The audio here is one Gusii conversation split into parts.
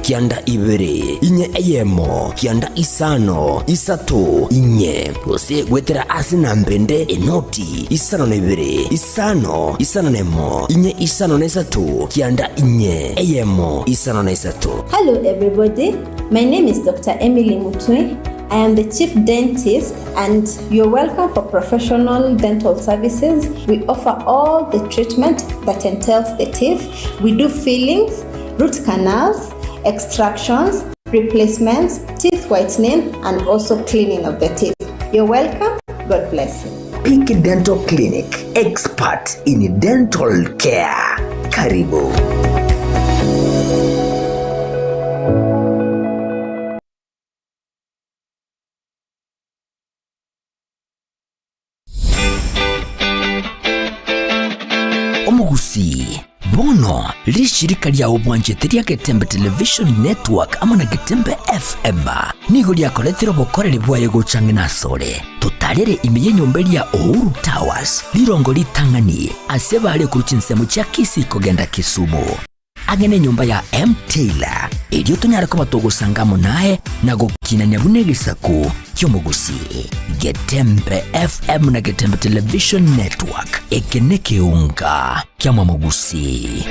Kianda ibere, inye eyemo, kianda isano, isato, inye, gose goetera ase namba ende enoti, isano na ibere, isano, isano na emo, inye isano na isato, kianda inye, eyemo, isano na isato. Hello everybody, my name is Doctor Emily Mutwe, I am the chief dentist and you're welcome for professional dental services, we offer all the treatment that entails the teeth, we do fillings, root canals, extractions, replacements, teeth whitening and also cleaning of the teeth. You're welcome, God bless you. Peak Dental Clinic, expert in dental care. Karibu. Omogusii, bono rishirika ria obwanchete ria Getembe Television Network amo na Getembe FM nigo riakoretire obokoreri bwaye gocha ang'e nasore. Totarere ime y'enyomba eria Uhuru Towers, rirongo ritang'ani ase bare korwa chinsemo chia Kisii kogenda Kisumu. Ang'e nenyomba ya M. Taylor, erio tonyare koba togosanga amo naye na gokinania buna egesaku ki'omogusii. Getembe FM na Getembe Television Network, eke nekeunga kia mwamogusii.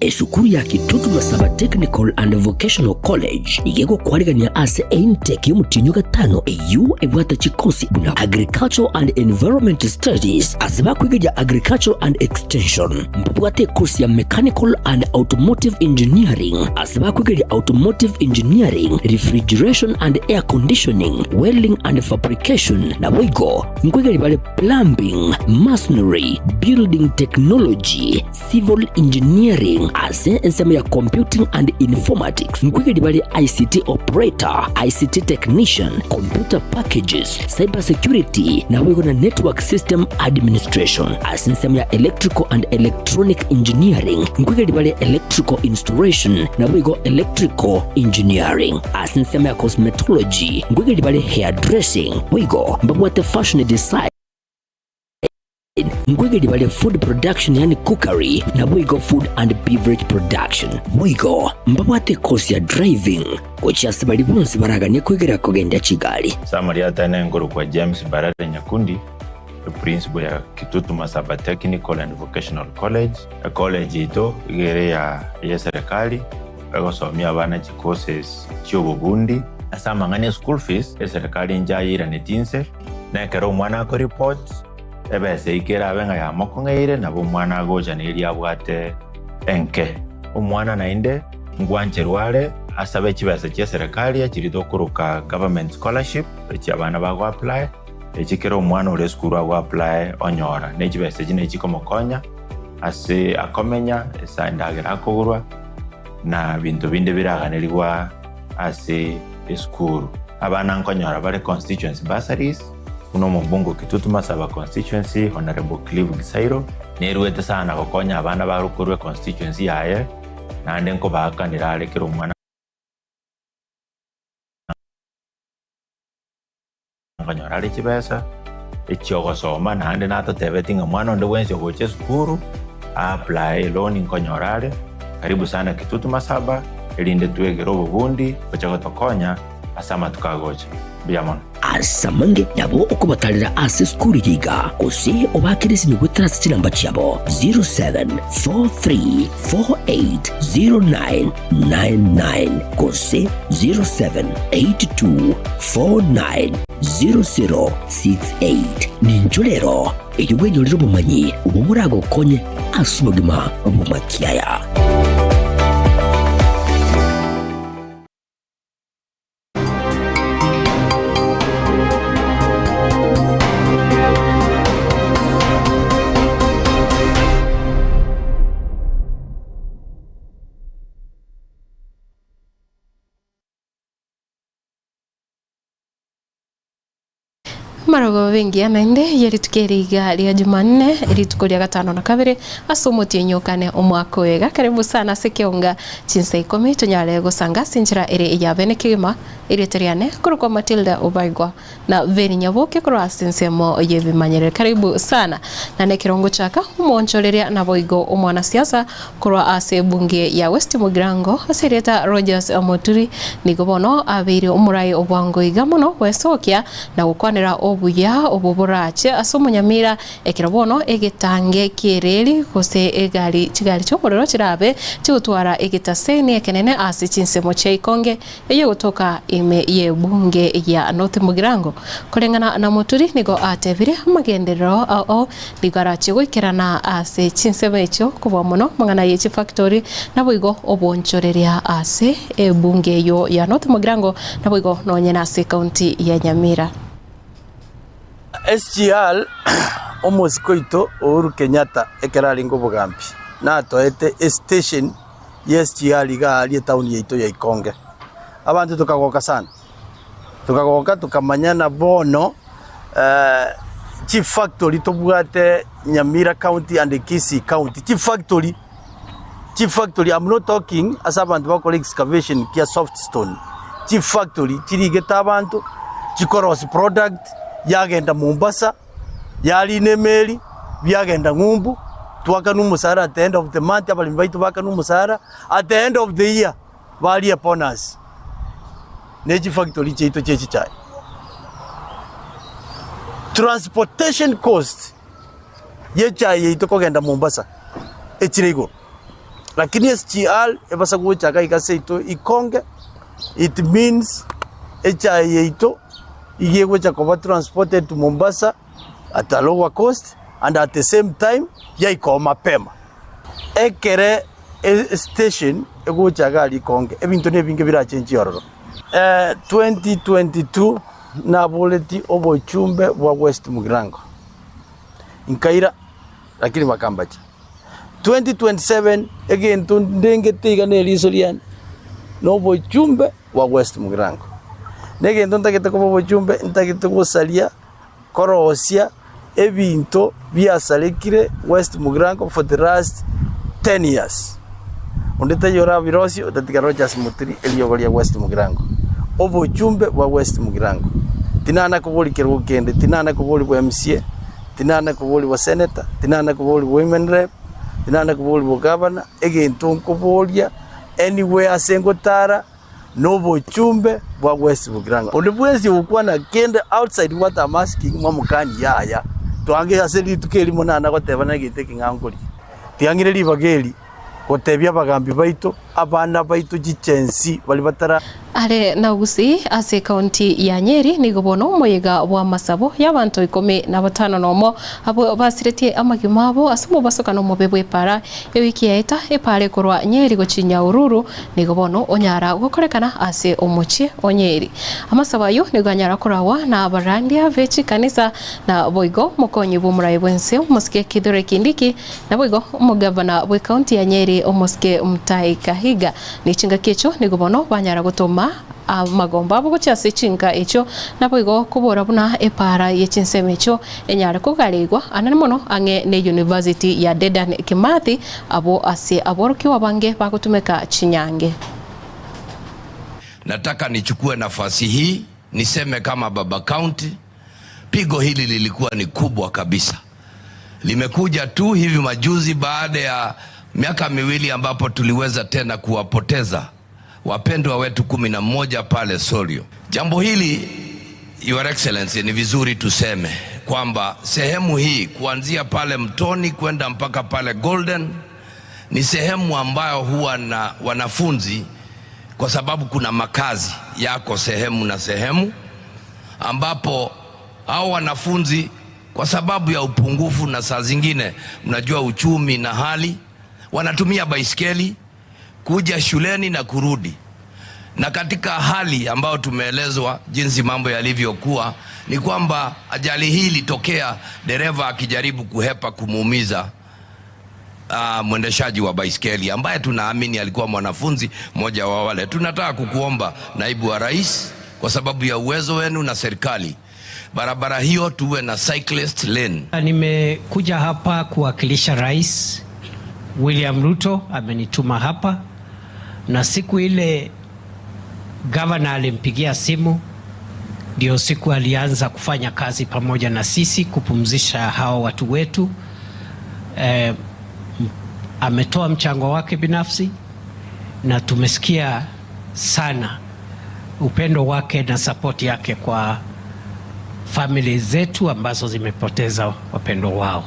Esukuru ya Kitutu Masaba Technical and Vocational College nigo egokwarigania ase eintake y'omotienyi o gatano eyio ebwate chikosi buna Agricultural and Environment Studies ase bakwegeria Agricultural and Extension. Mbabwate ekosi ya Mechanical and Automotive Engineering ase bakwegeria Automotive Engineering, Refrigeration and Air Conditioning, Welding and Fabrication naboigo nkwegeria bare Plumbing, Masonry, Building Technology, Civil Engineering ase ensemo ya Computing and Informatics nkoigeria bare ICT Operator, ICT Technician, Computer Packages, Cyber Security naboigo na Network System Administration. Ase ensemo ya Electrical and Electronic Engineering nkoigeria bare Electrical Installation naboigo Electrical Engineering. Ase ensemo ya Cosmetology nkoigeria bare Hairdressing boigo mbabwate Fashion Design. Nkoigeria bare food production yaani cookery naboigo food and beverage production. Boigo mbabwate ekosi ya driving gochia ase baria bonsi baraganie koigera kogendia chigari. Samari atene nkorokwa James Mbarare Nyakundi, eprinciple ya Kitutu Masaba Technical and Vocational College. Ecollege yaito iga ere ya eserikali egosomia abana chicourses chiobobundi. Ase amang'ana eschool fees, eserikali nchayeiranetie inse, na ekero omwana akoreport, Ebesa eyio kerabe ng'a yamokong'eire, nabo omwana agocha neria abwate enke. Omwana naende ngwancherwa are asabe chibesa chia serikali echiria tokoroka government scholarship, echi abana bago apply, echi kera omwana ore esukuru ago apply onyora. Ne chibesa echi nachi chikomokonya ase akomenya, ase endagera akogorwa, na binto binde biraganerigwa ase esukuru. Abana nkonyora bare constituency bursaries. Buna omobunge o Kitutu Masaba Constituency, Honourable Clive Gisairo, neruete sana gokonya abana bare korwa econstituency yaye naende nkobaakanera are kera omwana nkonyora are chibesa echiogosoma naende natotebeti ng'a mwana onde bwensi ogocha esukuru a apply eloan nkonyora are. Karibu sana Kitutu Masaba erinde twegere obobundi gocha gotokonya ase amatuko agocha. Mbuya mono. Ase amange nabo okobatarera ase esukuru eye iga, gose obaakere esimi goetera ase chinamba chiabo 0743480999 gose 0782490068. Ninchwo rero erio bwenyorere obomanyi obwo boragokonye ase obogima bw'amakiaya. Amarogoba engiya naende ye rituko eri iga ria Jumanne, rituko ria gatano na kabere ase omotienyi o kane omwaka oyo. Iga karibu sana ase ekeonga chinsa ikomi tonyare gosanga ase enchera ere eya bene kegima. Erieta riane korokwa Matilda Obaigwa na Veri Nyaboke korwa ase ensemo y'ebimanyerero. Karibu sana. Na nekero ngochaka omoonchoreria naboigo omwanasiasa Korwa ase ebunge ya West Mugirango ase erieta Rogers Muturi nigo bono abeire omorai obwango iga mono gwesokia na gokwanera obuya obwo borache ase omonyamira ekero bono egetange ki'ereri gose egari chigari chi'omorero chirabe chigotwara egetaseni ekenene ase chinsemo chia Ikonge eyegotoka ime y'ebunge ya North Mugirango. Koreng'ana na Muturi nigo atebire amagenderero ao Nigo arachie goikerana ase chinsemo echio kobua mono amang'ana ye chifactori, naboigo obonchoreria ase ebunge eyio ya North Mugirango, naboigo nonye nase ekaunti ya Nyamira. SGR omosike oito Uhuru Kenyatta ekero arenge obogambi natoete estation ya SGR iga aria etown yaito ya Ikonge. Abanto tokagoka sana. Tokagoka tokamanya na bono chifactory tobwate Nyamira county and Kisii county, chifactory, chifactory I'm not talking ase abanto bagokora excavation kia soft stone, chifactory chirigete abanto, chikorosia product, yagenda Mombasa, yarina emeri, biagenda ng'umbu, twakanwa omosara at the end of the month, abaremi baito bakanwa omosara, at the end of the year. Barie bonus ne chifactory chiaito chie chichae. Transportation cost ye echae yaito kogenda Mombasa echire igoro. Lakini SGR ebasa gocha iga iga seito ikonge it means echae yaito iga egocha koba transported to Mombasa at a lower cost and at the same time yaikoo mapema. Ekere estation egocha iga aria ikonge, ebinto nebinge birachenchie ororo. 2022 naboretie obochumbe bwa West Mugirango, nkaira lakini bakambacha. 2027 egento ndengete iga na eriso riane nobochumbe bwa West Mugirango. Na egento ntagete koba obochumbe, ntagete gosaria korosia ebinto biasarekire West Mugirango for the last 10 years. Onde taiyo orabirosie otatiga Rodgers Muturi eriogo ria West Mugirango. Obochumbe bwa West Mugirango. Tinana kobori kerogo kende, tinana kobori bwa MCA, tinana kobori bwa senator, tinana kobori bwa women rep, tinana kobori bwa governor, egento nkoboria anywhere ase ngotara, nobochumbe bwa West Mugirango. Onde bwensi ogokwana kende outside what I'm asking mwamokani yaya. Twange ase rituko erimo nana goteba nagete ekeng'ao nkoria. Tiang'ire ribaga eri gotebia abagambi baito, abana baito chichensi baria batara. Are na Gusii ase ekaunti ya Nyeri nigo bono omoyega bw'amasabo y'abanto ikomi na batano nomo abwo basiretie amagima abo ase omobasokano omobe bw'epaara ewiki yaeta epaara ekorwa Nyeri gochia Nyahururu Nigo bono onyara gokorekana ase omochie o Nyeri. Amasabo ayio nigo anyara koragwa nabarandia be chikanisa, na boigo omokonyi bw'omorai bw'ense omosike Kithure Kindiki, naboigo omogavana bw'ecounty ya Nyeri omosike Mutahi Kahiga. Ne chingaki echio nigo bono banyara gotoma amagombo abo gochia ase chinka echio, naboigo kobora buna epaara ye chinsemo echio enyare kogareigwa anene mono ang'e ne University ya Dedan Kimathi Abwo ase aborokigwa abange bagotumeka chinyange. Nataka nichukue nafasi hii niseme kama baba county, pigo hili lilikuwa ni kubwa kabisa. Limekuja tu hivi majuzi baada ya miaka miwili ambapo tuliweza tena kuwapoteza wapendwa wetu 11 pale Solio. Jambo hili Your Excellency, ni vizuri tuseme kwamba sehemu hii kuanzia pale Mtoni kwenda mpaka pale Golden ni sehemu ambayo huwa na wanafunzi, kwa sababu kuna makazi yako sehemu na sehemu, ambapo hao wanafunzi kwa sababu ya upungufu na saa zingine mnajua uchumi na hali, wanatumia baiskeli kuja shuleni na kurudi. Na katika hali ambayo tumeelezwa jinsi mambo yalivyokuwa ni kwamba ajali hii ilitokea dereva akijaribu kuhepa kumuumiza mwendeshaji wa baiskeli ambaye tunaamini alikuwa mwanafunzi mmoja wa wale. Tunataka kukuomba naibu wa rais, kwa sababu ya uwezo wenu na serikali, Barabara hiyo tuwe na cyclist lane. Nimekuja hapa kuwakilisha Rais William Ruto, amenituma hapa, na siku ile gavana alimpigia simu, ndio siku alianza kufanya kazi pamoja na sisi kupumzisha hawa watu wetu. Eh, ametoa mchango wake binafsi na tumesikia sana upendo wake na sapoti yake kwa famili zetu ambazo zimepoteza wapendo wao.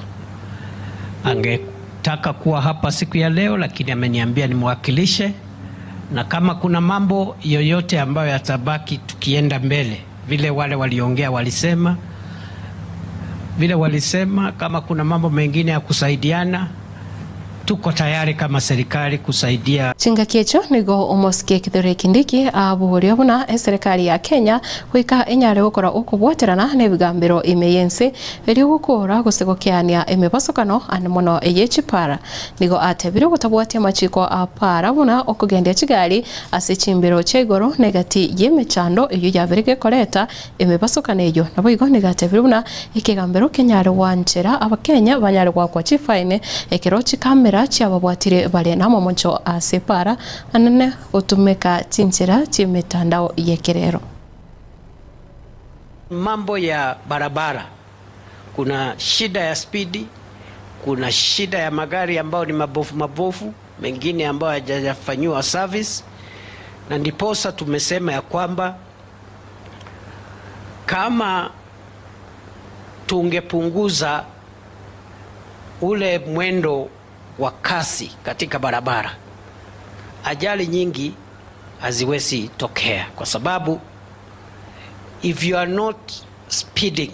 Angetaka kuwa hapa siku ya leo, lakini ameniambia nimwakilishe, na kama kuna mambo yoyote ambayo yatabaki tukienda mbele, vile wale waliongea walisema, vile walisema, kama kuna mambo mengine ya kusaidiana, tuko tayari kama serikali kusaidia. Chingaki echo nigo omosike Kithure Kindiki abuhuria buna eserikali ya Kenya goika enyare gokora okobwaterana na ebigambero ime yense erio gokora gose gokeania emebasokano ande mono eye chipara. Nigo atebire gotabwatia amachiko a para buna okogendia chigari ase chimbero chia igoro na egati ya emechando eywo yabere gekoreta emebasokano eywo. Naboigo nigo atebire buna ekegambero kenyare gwanchera abakenya banyare goakwa chifaine ekero chikamera chiababwatire bare na amamoncho ase para anene gotumeka chinchera chi'emetandao y'ekerero. Mambo ya barabara, kuna shida ya spidi, kuna shida ya magari ambayo ni mabofu mabofu, mengine ambayo hayajafanyiwa service, na ndiposa tumesema ya kwamba kama tungepunguza ule mwendo wa kasi katika barabara, ajali nyingi haziwezi tokea, kwa sababu if you are not speeding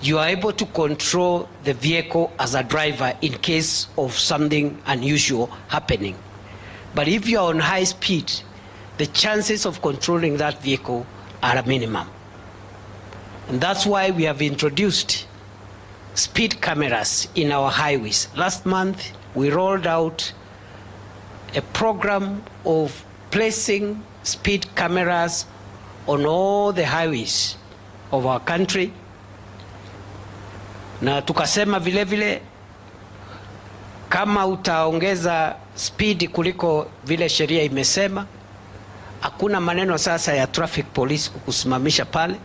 you are able to control the vehicle as a driver in case of something unusual happening. But if you are on high speed, the chances of controlling that vehicle are a minimum. And that's why we have introduced speed cameras in our highways. Last month, we rolled out a program of placing speed cameras on all the highways of our country. Na tukasema vile vile kama utaongeza speed kuliko vile sheria imesema, hakuna maneno sasa ya traffic police kukusimamisha pale.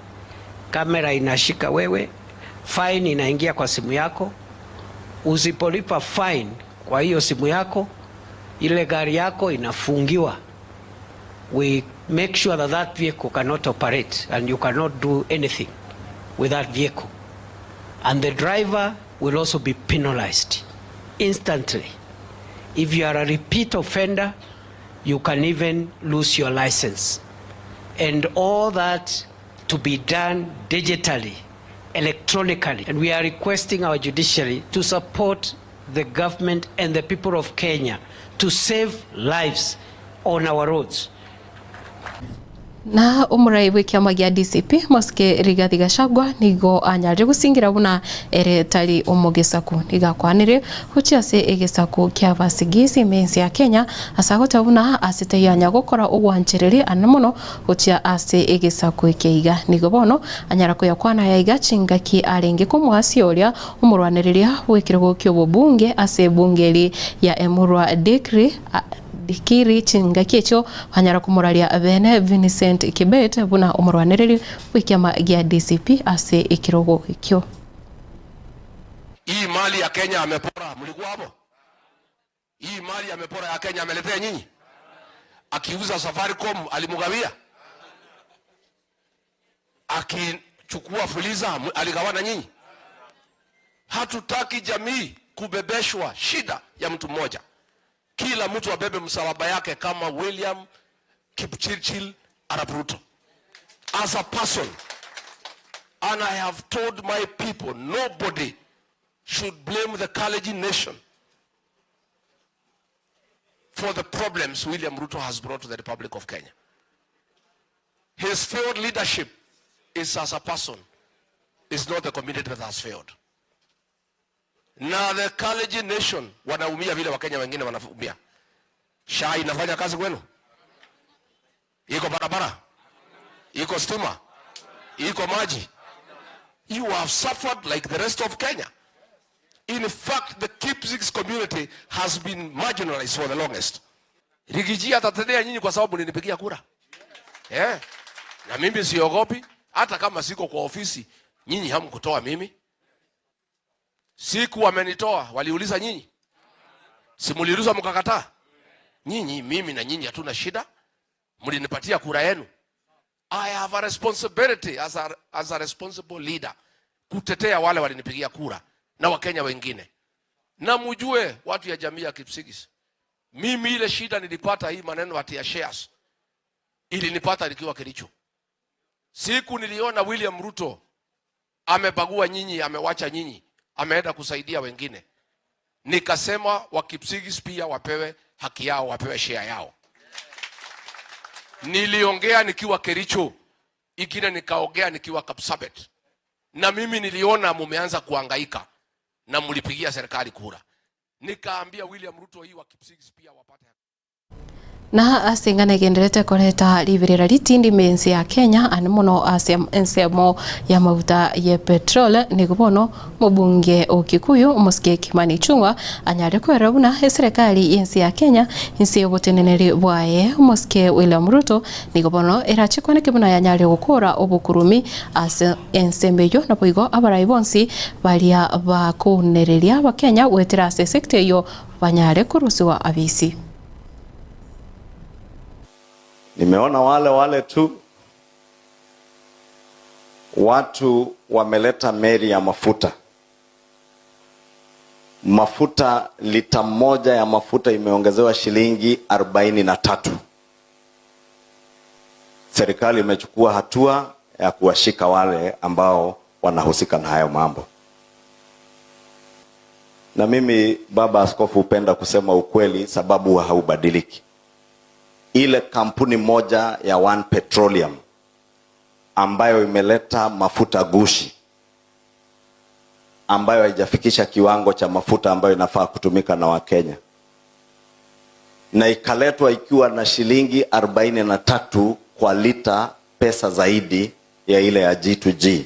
Kamera inashika wewe, fine inaingia kwa simu yako. Usipolipa fine kwa hiyo simu yako, ile gari yako inafungiwa. We make sure that that vehicle cannot operate and you cannot do anything with that vehicle. And the driver will also be penalized instantly. If you are a repeat offender, you can even lose your license. And all that to be done digitally, electronically. And we are requesting our judiciary to support the government and the people of Kenya to save lives on our roads. Na omorai bw'ekiama gia DCP Mosike Rigathi Gachagua nigo anyarire gosingira buna ere tari omogesaku. Nigo akwanire gochia ase egesaku kia abasigisi ime ense ya Kenya ase agoteba buna ase taianya gokora ogwanchereri ane mono gochia ase egesaku eke iga. Nigo bono anyara koyakwana aya iga chingaki arenge komoasia oria omorwanereria bw'ekerogo kia obobunge ase ebunge eri ya Emurua Dikri Dikiri chingaki echo banyara komoraria bene Vincent Kibet buna omorwanereri bw'ekiama gia DCP ase ekerogo ekio. Hii mali ya Kenya amepora, mlikuwa hapo? Hii mali amepora ya Kenya ameletea nyinyi? Akiuza Safaricom alimugawia? Akichukua Fuliza aligawana nyinyi? Hatutaki jamii kubebeshwa shida ya mtu mmoja. Kila mtu abebe msalaba yake kama William Kipchirchir Arap Ruto. As a person, and I have told my people, nobody should blame the Kalenjin nation for the problems William Ruto has brought to the Republic of Kenya. His failed leadership is as a person, is not the community that has failed. Na the Kalenjin nation wanaumia vile Wakenya wengine wanaumia. SHA inafanya kazi kwenu? Iko barabara? Iko stima? Iko maji? You have suffered like the rest of Kenya. In fact, the Kipsigis community has been marginalized for the longest. Rigiji atatetea nyinyi kwa sababu nilipigia kura. Eh? Na mimi siogopi hata kama siko kwa ofisi, nyinyi hamkutoa mimi. Siku wamenitoa, waliuliza nyinyi. Si mliuliza mkakataa? Nyinyi, mimi na nyinyi hatuna shida. Mlinipatia kura yenu. I have a responsibility as a, as a responsible leader kutetea wale walinipigia kura na Wakenya wengine. Na mjue watu ya jamii ya Kipsigis, mimi ile shida nilipata hii maneno ati ya shares ilinipata nikiwa Kericho. Siku niliona William Ruto amebagua nyinyi, amewacha nyinyi, ameenda kusaidia wengine, nikasema Wakipsigis pia wapewe haki yao, wapewe share yao. Niliongea nikiwa Kericho, ingine nikaongea nikiwa Kapsabet, na mimi niliona mumeanza kuhangaika na mlipigia serikali kura. Nikaambia William Ruto hii Wakipsigis pia wapate haki. Na ase eng'ana egenderete koreta riberera ritindi mensi ya Kenya ane mono ase ensemo ya maguta ye petrol nigo bono mobunge o Kikuyu omosike Kimani Ichung'wa anyare kwerera buna eserekari yensi ya Kenya inse oboteneneri bwaye omosike William Ruto nigo bono erache kwaneke buna yanyare gokora obokurumi ase ensembe eyo nabo igo abarai bonsi baria bakonereria abakenya goetera ase esector eyo banyare korusiwa abisi. Nimeona wale wale tu watu wameleta meli ya mafuta. Mafuta lita moja ya mafuta imeongezewa shilingi 43. Serikali imechukua hatua ya kuwashika wale ambao wanahusika na hayo mambo. Na mimi baba askofu hupenda kusema ukweli, sababu haubadiliki. Ile kampuni moja ya One Petroleum ambayo imeleta mafuta gushi ambayo haijafikisha kiwango cha mafuta ambayo inafaa kutumika na Wakenya, na ikaletwa ikiwa na shilingi 43 kwa lita, pesa zaidi ya ile ya G2G.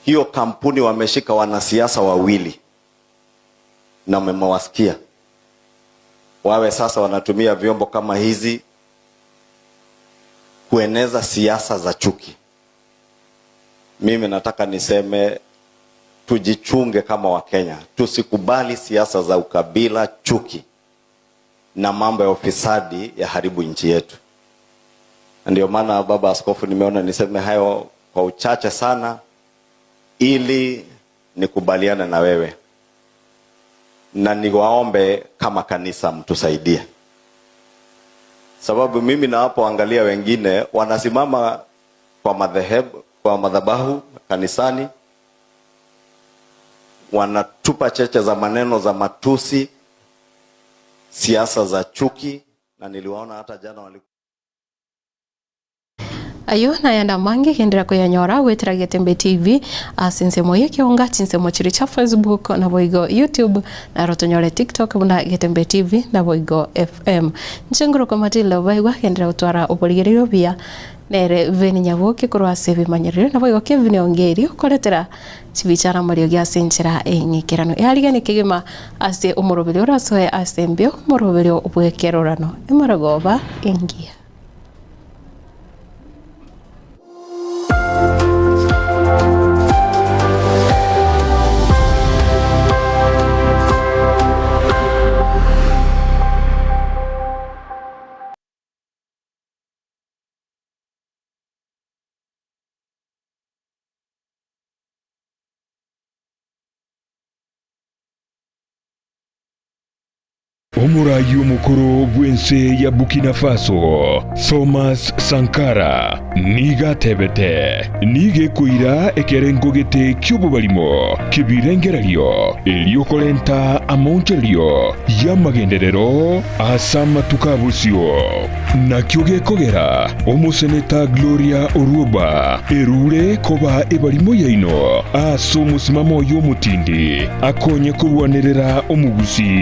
Hiyo kampuni wameshika wanasiasa wawili na mmewasikia. Wawe sasa wanatumia vyombo kama hizi kueneza siasa za chuki. Mimi nataka niseme tujichunge kama Wakenya, tusikubali siasa za ukabila, chuki na mambo ya ufisadi ya haribu nchi yetu. Ndio maana baba askofu, nimeona niseme hayo kwa uchache sana, ili nikubaliane na wewe na niwaombe kama kanisa mtusaidie, sababu mimi nawapoangalia wengine wanasimama kwa madhehebu, kwa madhabahu kanisani, wanatupa cheche za maneno za matusi, siasa za chuki, na niliwaona hata jana walikuwa Ayo nayanda mange gendera koyanyora gwetera Getembe TV ase ensemo ya ekionga chinsemo chiri cha Facebook naboigo YouTube naro tonyore TikTok buna Getembe TV naboigo FM. Nchenguroko Matilda baigwa gendera gotwara oborigererio buya nere Veni Nyaboke korwa ase ebimanyerero naboigo Kevin Ongeri okoretera chibichara mariogi ase enchera eng'ikerano earigani kegima ase omoroberio orasoe ase embio omoroberio bwekerorano emorogoba engiya. Omurayi omokoro bw'ense ya Burkina Faso Thomas Sankara nigatebete nigekoira ekerengo gete ky'obobarimo kibirengererio eriokorenta amoncherio y'amagenderero ase amatuko abosio nakio gekogera omoseneta Gloria Oruoba erure koba ebarimo yaino ase omosimamo oyo omotindi akonye korwanerera omogusi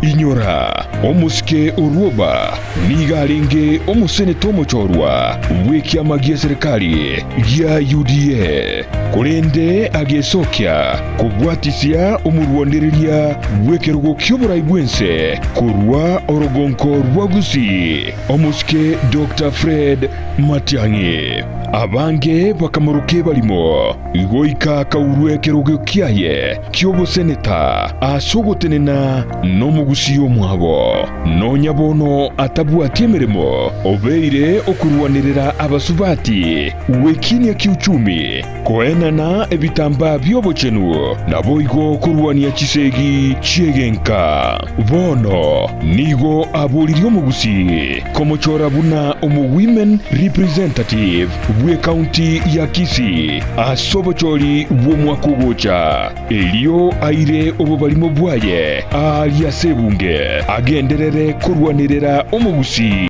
inyora Sankara, omosike o Rwoba, nigo arenge omoseneta omochorwa bw'ekiama gi'eserekari gia UDA, korende agesokia kobwatisia omorwanereria bw'ekerogo ki'oborai bw'ense korwa orogonko rwa Gusii, omosike Doctor Fred Matiang'i. Abange bakamoroka ebarimo, goika akaurwa ekerogo kiaye ki'oboseneta ase ogotenena nomogusii omwabo. Nonya bono atabwati emeremo, obeire okorwanerera abasubati gwekinia kiuchumi, koenana ebitambaa bi'obochenu, naboigo korwania chisegi chi'egenka. Bono nigo aboririe omogusii komochora buna omo-women representative bw'ecounty ya Kisii ase obochori bw'omwaka ogocha, erio aire obobarimo bwaye aaria ase ebunge, agenderere korwanerera omogusii.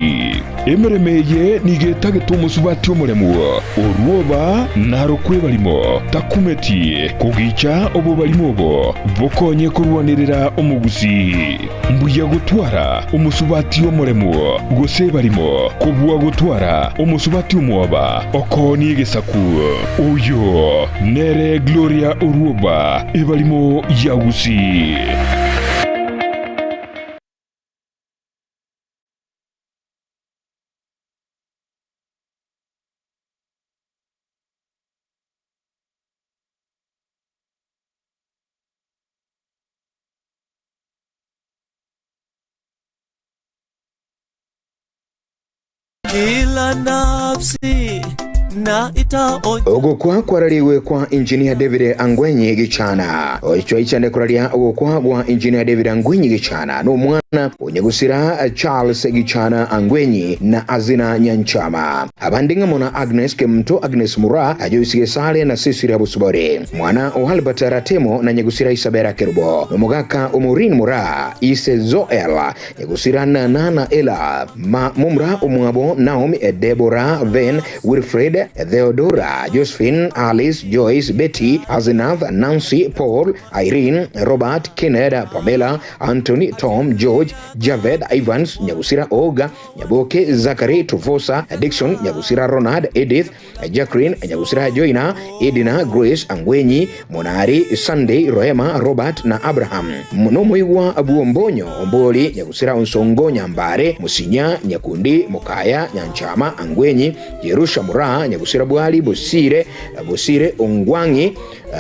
Emeremo eye nigo etagete omosubati omoremu, orwoba narokwe ebarimo, takumeti kogicha obobarimo obo bokonye korwanerera omogusii. Mbuya gotwara omosubati omoremu gose ebarimo, kobua gotwara omosubati omwoba okoonia egesaku. Oyo nere Gloria Orwoba, ebarimo ya Gusii. Kila nafsi na itaonja Ogokwa kwararigwe kwa Engineer David Angwenyi Gichana. Oichwa ichane koraria ogokwa gwa Engineer David Angwenyi Gichana nomwana onyegusira Charles Gichana Angwenyi na Azina Nyanchama. Abande ng'amo na Agnes Kemunto, Agnes Mura, Joyce Gesare na Cecilia Bosibori. Mwana o Albert Ratemo na nyegusira Isabella Kerubo. Nomogaka o Maureen Mura, Ise Zoel, nyegusira Nana na Ella. Ma mumra omwabo Naomi, Deborah, Ven, Wilfred, Theodora, Josephine, Alice, Joyce, Betty, Asenath, Nancy, Paul, Irene, Robert, Kenneth, Pamela, Anthony, Tom, George, Javed, Evans, Nyagusira Oga, Nyaboke, Zachary, Tufosa, Dixon, Nyagusira Ronald, Edith, Jacqueline, Nyagusira Joina, Edina, Grace, Angwenyi, Monari, Sunday, Rehema, Robert na Abraham. Nomoigwa Buombonyo, Omboli, Nyagusira Onsongo, Nyambare, Musinya, Nyakundi, Mukaya, Nyanchama, Angwenyi, Jerusha Mura, Nyagusira Bwali, Bosire, Bosire, Ongwangi,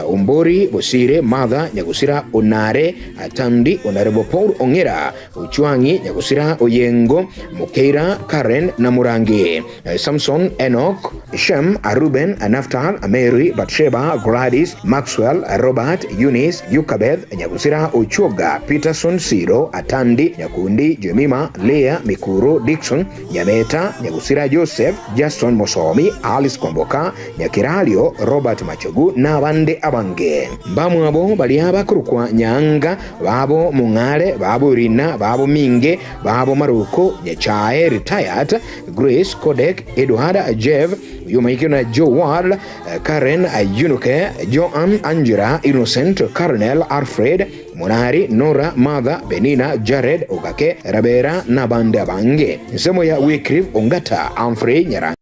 Ombori, Bosire, Martha, Nyagusira Onare, Tandi, Honorable Paul Ong'era, Ochwangi, Nyagusira Oyengo, Mukeira, Karen na Murangi, Samson, Enoch, Shem, Ruben, Naftal, Mary, Batsheba, Gladys, Maxwell, Robert, Eunice, Yukabeth, Nyagusira Ochuoga, Peterson, Siro, Atandi, Nyakundi, Jemima, Leah, Mikuru, Dixon, Nyameta, Nyagusira Joseph, Jason Mosomi, Alice Kwamboka, Nyakiralio, Robert Machogu na abande abange. Mbamwabo baria bakorokwa Nyaanga, babo Mong'are, babo Rina, babo Minge, babo Maruko, Nyachae, retired, Grace, Kodek, Edward, Jeff, Yumaikio na Joe Ward, Karen, Yunuke, Joan, Angela, Innocent, Colonel, Alfred, Monari, Nora, Martha, Benina, Jared, Ogake, Rabera na abande abange. Ensemo ya Wycliffe, Ongata, Humphrey, Nyarangi,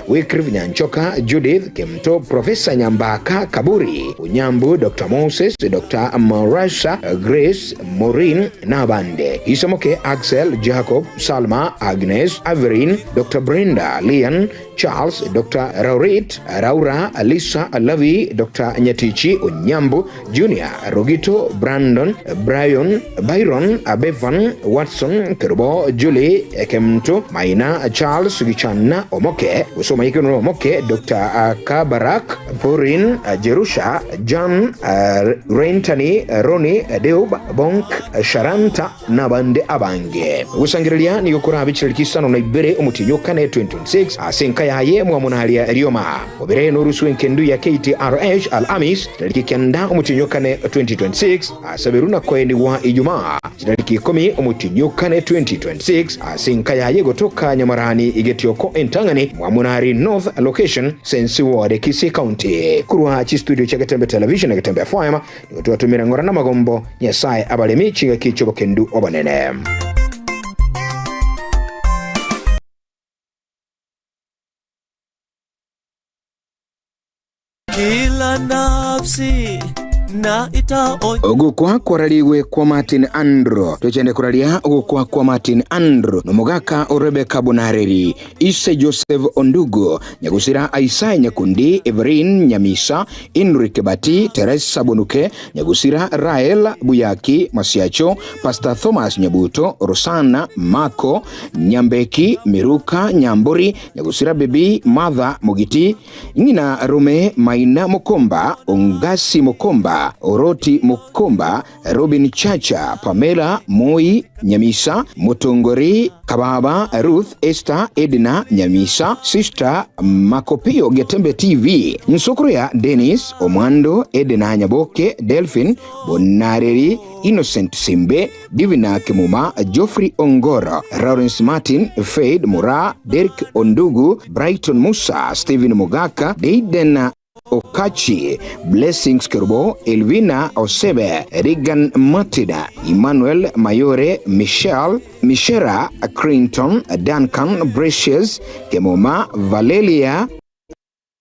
Wycliffe Nyanchoka, Judith, Kemto, Professor Nyambaka, Kaburi, Onyambu, Dr. Moses, Dr. Marasha, Grace, Maureen na abande. Isomoke, Axel, Jacob, Salma, Agnes, Averin, Dr. Brenda, Lian, Charles, Dr. Raurit, Raura, Lisa, Lavi, Dr. Nyatichi, Onyambu, Junior, Rogito, Brandon, Brian, Byron, Bevan, Watson, Kerubo, Julie, Kemto, Maina, Charles, Gichana, Omoke, Usoma Ikono Omoke, Dr. Kabarak, Purin, Jerusha, John, Rentani, Roni, Deub, Bonk, Sharanta, nabande abange. Gosangereria nigo korabe chiriki isano na ibere omotienyi o kane 2026 ase enka. yaye mwamonaria rioma. Mobere norusu enkendu ya KTRH Al-Amis chitariki kenda omotienyi o kane 2026 asaberwe na koenigwa Ijumaa chitariki ikomi omotienyi o kane 2026 ase enka yaye gotoka Nyamarani Getioko entang'ani Mwamonari North Location Sensi Ward Kisii County. Korwa chistudio chia Getembe Television na Getembe FM nigo twatumire ng'ora namagombo Nyasae abaremi chingaki chi'obokendu obonene. Kila nafsi na itaonja Ogokwa kwararigwe kwa Martin Andrew. Tochende koraria ogokwa kwa Martin Andrew nomogaka o Rebecca Bonareri, ise Joseph Ondugu, nyagusira Isaiah Nyakundi, Everine Nyamisa, Henry Kebati, Teresa Bonuke, nyagusira Rael Buyaki Masiacho, Pastor Thomas Nyabuto, Rosana Mako, Nyambeki Miruka Nyamburi, nyagusira Bibi Martha Mugiti, ng'ina Rume Maina Mukomba, Ongasi Mukomba, Oroti Mukomba, Robin Chacha, Pamela Moi Nyamisa, Mutongori Kababa, Ruth Esther Edna Nyamisa, Sister Makopio Getembe TV, Nsukuruya Dennis Omwando, Edna Nyaboke, Delphin Bonareri, Innocent Simbe, Divina Kimuma, Geoffrey Ongoro, Lawrence Martin, Fade Mura, Derek Ondugu, Brighton Musa, Stephen Mugaka, Deiden Okachi, Blessings Kerubo, Elvina Osebe, Regan Martin, Emmanuel Mayore, Michelle, Mishera Crinton, Duncan Precious, Kemoma, Valelia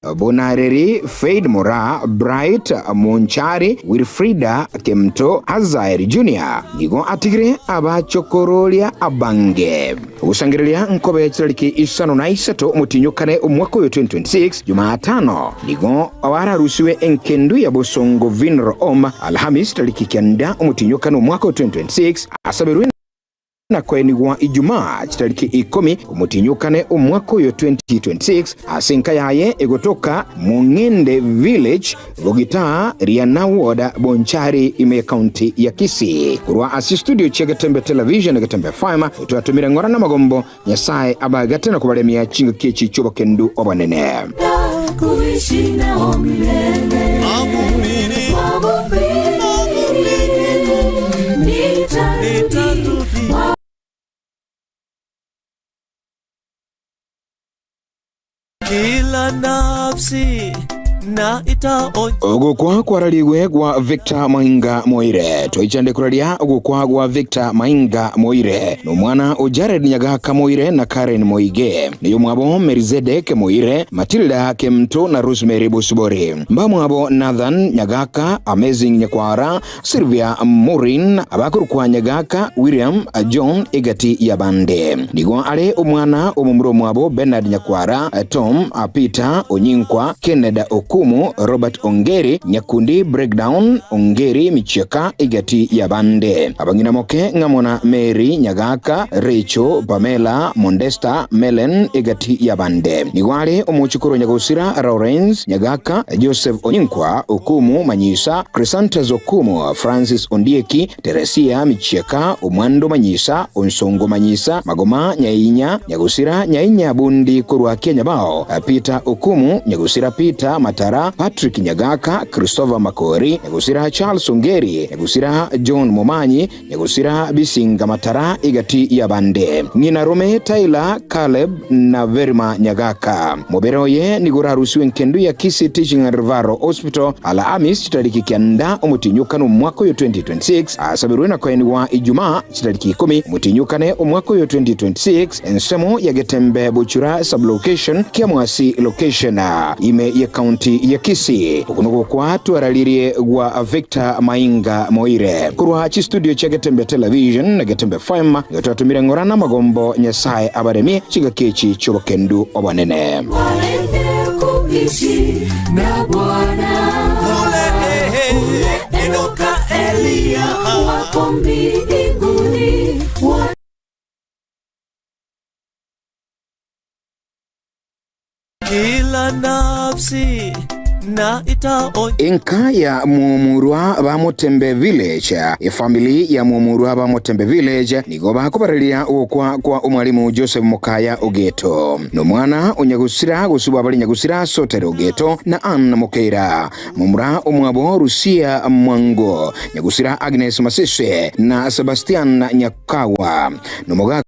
Bonareri, Faid Mora, Bright Monchari, Wilfrida Kemto, Azair Jr. nigo atigire abachokororia abange ogosangereria nkobe chitariki isano na isato omotinyo kane omwaka oyo 2026 Jumatano nigo wararusiwe enkendu ya Bosongo Vinro Om Alhamis tariki kenda omotinyo kane omwaka oyo 2026 asaberwe na koenigwa Ijumaa chitariki ikomi omotinyo kane omwaka oyo 2026 ase enka yaye egotoka Mong'ende Village Bogita Riana Ward Bonchari ime county ya Kisii. Korwa ase studio chia Getembe Television Getembe FM twatumire ng'ora na magombo Nyasaye abagate na kobaremia chingaki echi chi'obokendu obonene. Kuishi nao milele. Nitarudi. Kila nafsi na itaonja Ogokwa kwararigwe gwa Victor Mainga Moire twichande kuraria ogokwa gwa Victor Mainga Moire nomwana o Jared Nyagaka Moire na Karen Moige niyo mwabo Merizedek Moire Matilda Kemto na Rosemary Bosibori mbamwabo Nathan Nyagaka Amazing Nyakwara Sylvia Morin abakurukwa Nyagaka William John egati ya bande nigo are omwana omomuro mwabo Bernard Nyakwara Tom Peter Onyinkwa Kennedy Okumu Robert Ongeri Nyakundi Breakdown Ongeri Michieka egati ya bande abang'ina moke ng'amona Mary Nyagaka Rachel Pamela Mondesta Melen egati ya bande nigo are omochukuru Nyagosira Lawrence Nyagaka Joseph Onyinkwa Okumu Manyisa Chrysanthus Okumu Francis Ondieki Teresia Michieka Omwando Manyisa Onsongo Manyisa Magoma Nyainya Nyagosira Nyainya Bundi korwa Kenya bao Peter Okumu Nyagosira Peter Matara Patrick Nyagaka Christopher Makori Nyagosira Charles Ongeri Nyagosira John Momanyi Nyagosira Bisinga Matara egati ya bande ng'ina Rome Tyler Caleb na Verma Nyagaka mobere oye nigo orarusiwe enkendu ya Kisii Teaching and Referral Hospital Alhamis chitariki kianda omotinyukano omwaka oyo 2026 asabirwe na koenigwa Ijumaa chitariki ikumi omotinyukane omwaka oyo 2026 ensemo ya Getembe Buchura sublocation Kiamwasi location ime ya county ya Kisii okunugo kwa twararirie gwa Victor Mainga Moire korwa chistudio chia Getembe Television na Getembe FM twatumire ng'ora na magombo Nyasaye abaremi chigakechi chi'obokendu obonene. Walete kuishi na Bwana. Kule Enoka, Eliya wako mbinguni. Kila nafsi Na itaonye Enka ya Mwomurwa ba Motembe Village, Efamiri ya Mwomurwa ba Motembe Village nigo bakobareria ogokwa kwa omwalimu Joseph Mokaya Ogeto, nomwana o Nyagusira gosubwa abare Nyagusira Soter Ogeto na Ann Mokeira, momura omwabo Rusia Mwango, Nyagusira Agnes Masese na Sebastian Nyakawa, nomogaka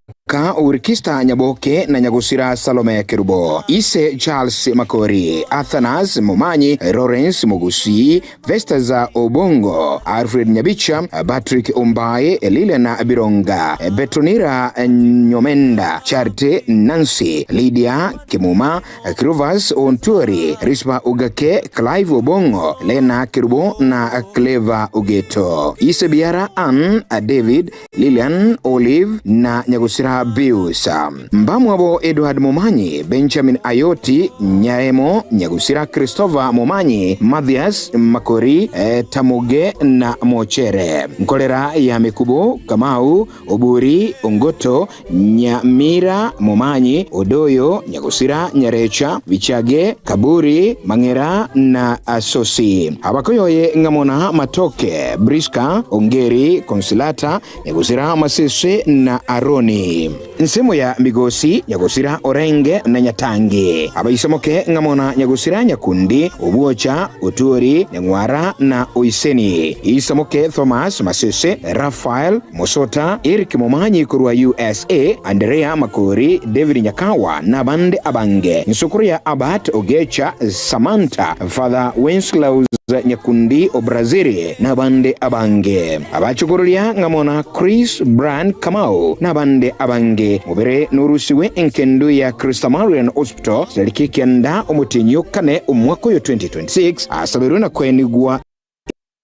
Urikista Nyaboke na Nyagusira Salome Kerubo, Ise Charles Makori, Athanas Momanyi, Lawrence Mogusi, Vestas Obongo, Alfred Nyabicha, Patrick Ombae, Lilian Bironga, Petronira Nyomenda, Charity Nancy, Lydia Kimuma, Clovers Ontuori, Rispa Ogake, Clive Obong'o, Lena Kerubo na Clever Ogeto, Ise Biara Ann, David, Lilian Olive na Nyagusira Bius. Mbamwabo Edward Momanyi, Benjamin Ayoti, Nyaemo, Nyagusira Christopher Momanyi, Mathias Makori, Tamuge na Mochere. Nkolera ya Mekubo, Kamau, Oburi, Ongoto, Nyamira, Momanyi, Odoyo, Nyagusira, Nyarecha, Bichage, Kaburi, Mang'era na Asosi. Abakoyoye ng'amona Matoke, Briska, Ongeri, Consilata, Nyagusira, Masese na Aroni. Nsemo ya Migosi, Nyagusira, Orenge na Nyatangi. Abaisomoke ng'amona Nyagusira, Nyakundi, Obwocha, Oturi, Nyang'wara na Oiseni. Isomoke Thomas, Masese, Rafael, Mosota, Eric Momanyi korwa USA, Andrea Makori, David Nyakawa na abande abange. Nsokoro ya Albert Ogecha, Samantha, Father Wenslaus Nyakundi o Brazil na abande abange. Abachokororia ng'amona Chris Brian Kamau na abande abange. Mobere norusiwe enkendu ya Christamarian Hospital chitariki ekianda omotienyi o kane omwaka oyo 2026 asaberwe na koenigwa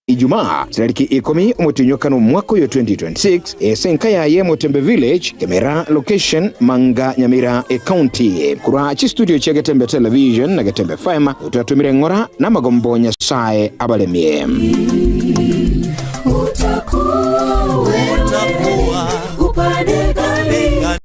Ijumaa chitariki ikomi omotienyi o kane omwaka oyo 2026 ase enka yaye Motembe Village, Kemera Location, Manga, Nyamira Ecounty. Korwa chistudio chia Getembe Television na Getembe FM, twatomire eng'ora na amagombo Nyasae abaremie. Utakuwa wewe upande gani?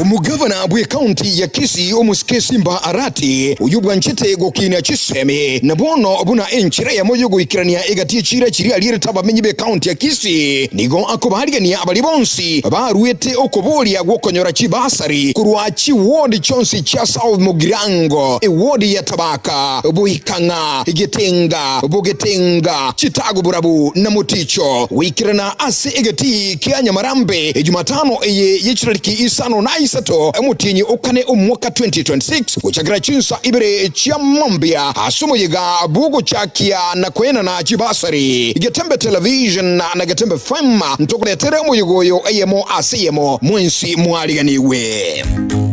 Omogavana bw'ekaunti ya Kisii omosike Simba Arati, oyio bwanchete gokinia chisemi, na bono buna enchera eyemo y'ogoikerania egati y'echiira chiria arierete abamenyi b'ekaunti ya Kisii, nigo akobaarigania baria bonsi baruete okoboria gw'okonyora chibasari korwa chiwodi chionsi chia South Mugirango, ewodi ya Tabaka, Boikang'a, Getenga, Bogetenga, Chitago Borabu na Moticho, goikerana ase egetii kia Nyamarambe Ejumatano eye ye chitariki isano na isato omotienyi o kane omwaka 2026 gochakera chinsa ibere chia mambia ase omoyega bw'ogochakia na koenana chibasari. Getembe Television na Getembe FM ntokoretere omoyega oyo eyemo ase eyemo mwensi mwariganigwe.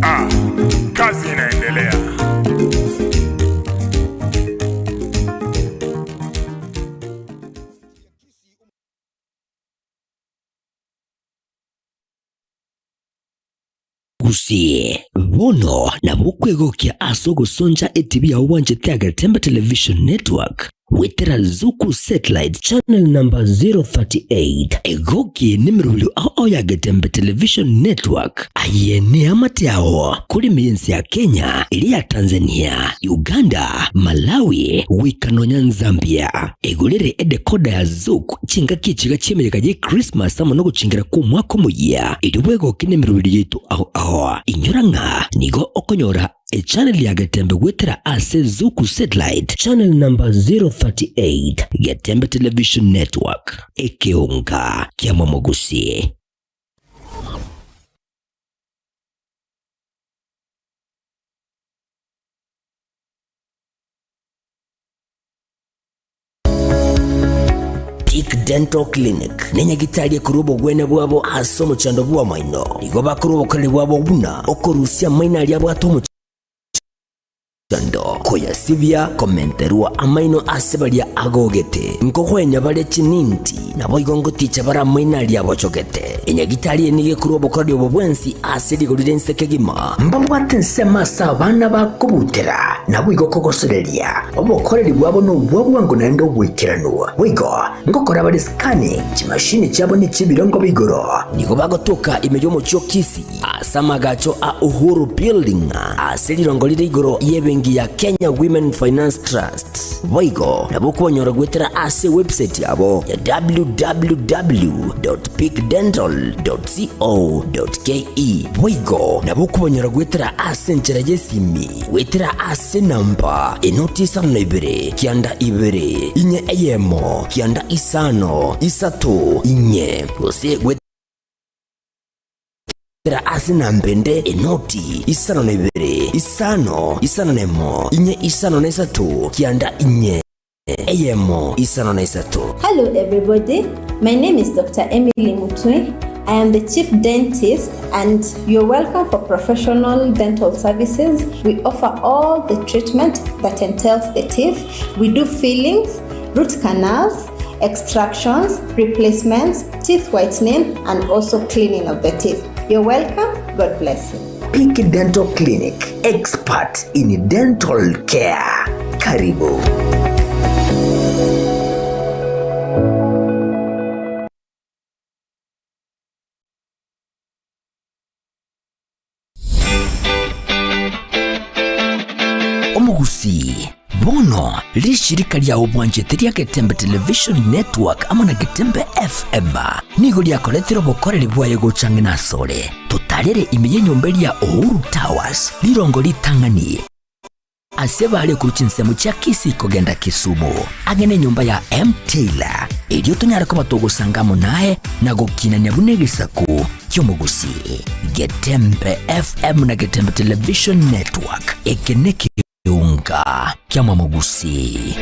Ah, kazi inaendelea. Gusii, bono nabo okwegokia ase ogosoncha etibi yao bwanchete ya Getembe Television Network goetera Zuku Satellite channel number 038. Egokie nemerobio ao ao ya Getembe Television Network. Aye neamate ao korema ense ya Kenya, eria ya Tanzania, Uganda, Malawi, goika nonya Zambia. Egorere edekoda ya Zuku chingaki echiga chi'emeyega ye Christmas amo nogochingera kw'omwaka omoyia, erio bwegoke nemeroberi yaito ao ao. Inyora ng'a nigo okonyora echannel ya Getembe goetera ase Zuku Satellite channel number 038, Getembe Television Network, ekeonga kia Momogusi. Peak Dental Clinic nenyagitari ekorwa obogwene bwabo ase omochando bw'amaino. Nigo bakorwa obokoreri bwabo buna okorusia amaino aria abwate omochando. Koyasibia, komenterwa amaino ase baria agogete, nkogwenia bare chininti, naboigo ngoticha bare amaino aria abochogete. Enyagitari eye nigo ekorua obokoreri obo bwensi ase rigori ri'ense kegima. Mbabwate ensemo ase abana bakobutera, naboigo kogosoreria. Obokoreri bwabo nobwa bwango naende oboikeranu. Boigo ngokora bare scanning, chimashini chiabo nechi'ebirengo bia igoro. Nigo bagotoka ime y'omochie o Kisii ase amagacho a Uhuru Building ase rirongo rire igoro y'ebenki ya Kenya Women Finance Trust. Boigo nabo okobanyora goetera ase ewebsite yabo ya www.peakdental.co.ke. Boigo nabo okobanyora goetera ase enchera y'esimi goetera ase enamba enoti isano na ibere kianda ibere inye eyemo kianda isano isato inye gose goetera ase enamba ende enoti isano na ibere isano isano na emo inye isano na isato kianda inye eyemo isano na isato. Hello everybody, my name is Dr. Emily Mutwe. I am the chief dentist and you're welcome for professional dental services. We offer all the treatment that entails the teeth. We do fillings, root canals, extractions, replacements, teeth whitening, and also cleaning of the teeth. You're welcome. God bless you. Peak Dental Clinic, expert in dental care. Karibu. Omogusii, bono rishirika ria obwanchete ria Getembe Television Network amo na Getembe FM nigo riakoretire obokoreri bwaye gocha ang'e nasore. Totarere ime y'enyomba eria Uhuru Towers, rirongo ritang'ani ase bare korwa chinsemo chia Kisii kogenda Kisumu, ang'e nenyomba ya M. Taylor, erio tonyare koba togosanga amo naye na gokinania buna egesaku ki'omogusii. Getembe FM na Getembe Television Network, eke nekeunga kiamomogusii.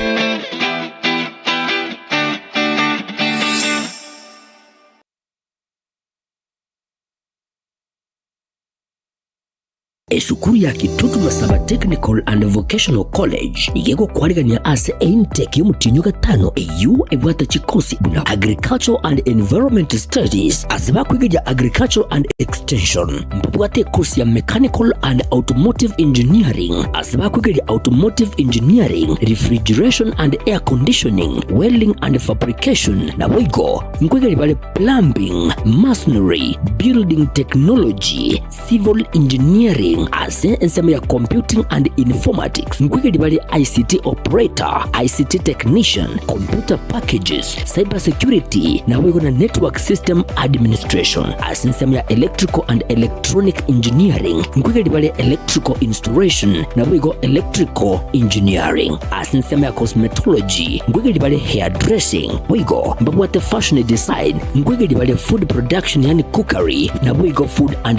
Esukuru ya Kitutu Masaba Technical and Vocational College nigo egokwarigania ase eintake y'omotienyi o gatano eyio ebwate chikosi buna Agricultural and Environment Studies ase bakwegeria Agricultural and Extension. Mbabwate ekosi ya Mechanical and Automotive Engineering ase bakwegeria Automotive Engineering, Refrigeration and Air Conditioning, Welding and Fabrication naboigo nkwegeria bare Plumbing, Masonry, Building Technology, Civil Engineering ase ensemo ya Computing and Informatics nkoigeria bare ICT Operator, ICT Technician, Computer Packages, Cyber Security naboigo na Network System Administration. Ase ensemo ya Electrical and Electronic Engineering nkoigeria bare Electrical Installation naboigo Electrical Engineering. Ase ensemo ya Cosmetology nkoigeria bare Hairdressing boigo mbabwate Fashion Design nkoigeria bare Food Production yaani Cookery naboigo Food and.